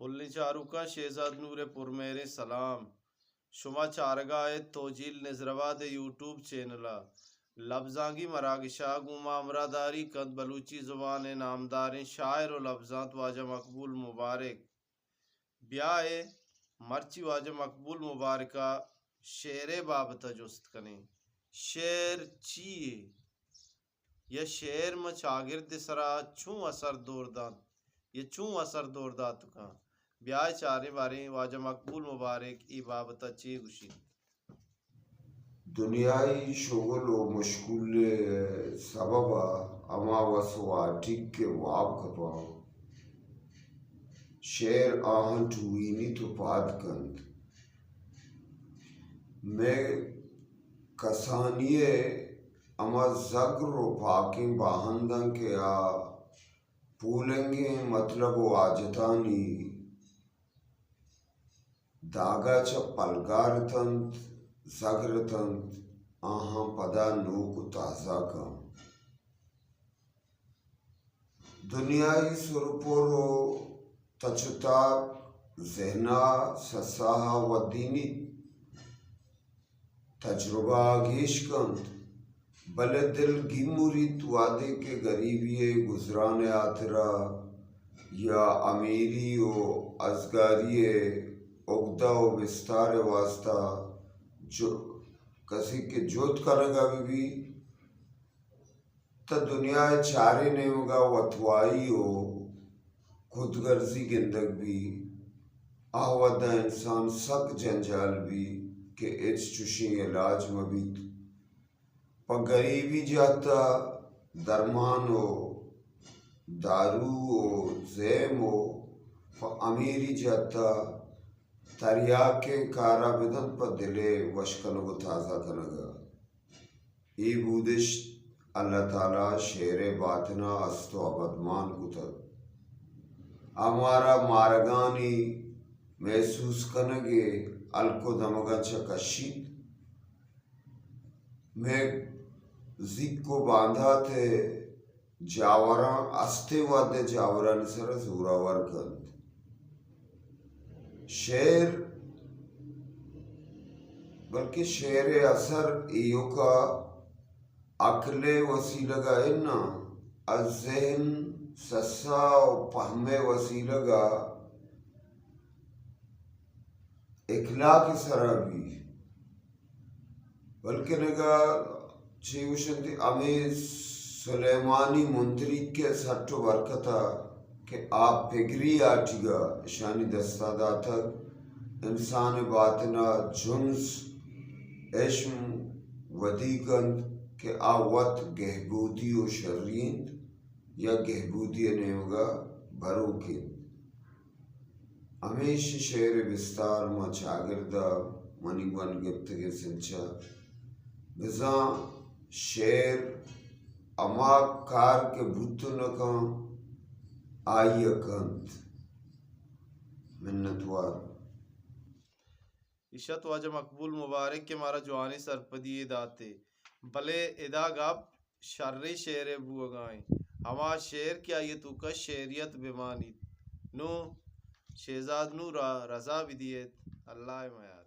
کلیں چاروکاں شہزاد نور ءِ پرمہریں سلام۔ شما چارگا ات توجیل نظرآباد ءِ یوٹیوب چینل ءَ۔ لبزانکی مراگش ءَ گوں ما ہمراہداری کنت بلوچی زبان ءِ نامداریں شاعر ءُ لبزانت واجہ مقبول مبارک۔ بیائے مرچی واجہ مقبول مبارک ءَ شعر ءِ بابت ءَ جست کنیں۔ شعر چی یے؟ یا شعر ماں چاگرد ءِ سرا چوں اثر دور دنت یا چوں اثر دور دات کنت؟ بیائے چاریں باریں واجہ مقبول مبارک اے بابت ءَ چے گوشیت۔ دنیائی شغل ءُ مشغول ءِ سبب ءَ ہما وس ءُ ہاٹیگ کہ واب کپاں، شعر آہاں ٹوہینیت ءُ پاد کنت۔ مئے کسانی ءِ ہما زگر ءُ پاکیں باہنداں کہ آ پولنگیں مطلب ءُ حاجتانی داگا چہ پلگار اتنت، زگر اتنت، آہاں پدا نوک ءُ تازہ کن۔ دنیائی سرپر ءُ تچ ءُ تاک ذہنا سساہا ودینیت۔ تجربہ ءَ گیش کنت، بلے دل گیمریت وہدے کہ گریبی ءِ گزران ءِ ہاترا یا امیری ءُ ازگاری ءِ اگدہ ءُ بستار ءِ واستا جو-، کسے کہ جہد کنگا بہ بیت، تہ دنیا ءِ چاریں نیمگا وتوائی ءُ خودگرزی گندگ بی، آ وھدا انسان سک جنجال بی کہ ہچ چشیں علاج مہ بیت۔ پہ گریبی جہتا درمان ءُ دارو ءُ زیم ءُ پہ امیری جہتا تریاکیں کارا بدنت پہ دل ءِ وش کنگ ءُ تازہ کنگا۔ اے بودشت اللہ تعالی شعر ءِ باتنا است ءُ ابدمان کتگ۔ آ مارا مارگانی محسوس کنگ ءِ ہلک ءُ دمگاں چہ کشیت۔ مئے زیک ءُ باندات ءِ جاوراں استیں وھد ءِ جاورانی سرا زوراور کنت۔ شعر، بلکہ شعر ءِ اثر ایوکا عقل ءِ وسیلگ ءَ اناں، از ذہن، سسا ءُ پہم ءِ وسیلگ ءَ اخلاق ءِ سرا بی۔ بلکن اگاں چے گوشنت، ہمے سلیمانی منتریک ءِ سٹ ءُ برکت ءَ کہ آ پگری ہاٹیگ ءَ اشانی دستا داتگ، انسان ءِ باتن ءَ جنز اشم ودی کنت کہ آ وت گہبودی ءُ شری انت یا گہبودی ءِ نیمگ ءَ بروک انت۔ ہمیشی شعر ءِ بستار ماں چاگرد ءَ منی گون گپتگیں سلچہ، بزاں شعر ہما کار کہ بوت نہ کن، آئی ءَ کنت۔ منتوار۔ ایش ات واجہ مقبول مبارک کہ مارا جوانیں سرپدی یے داتے، بلے ادا گپ شریں شعرے بوگا انت، ہما شعر کہ آئی توکا شعریت بمانیت۔ نوں شہزاد نورا رضا بدیت، اللہ ءِ میار۔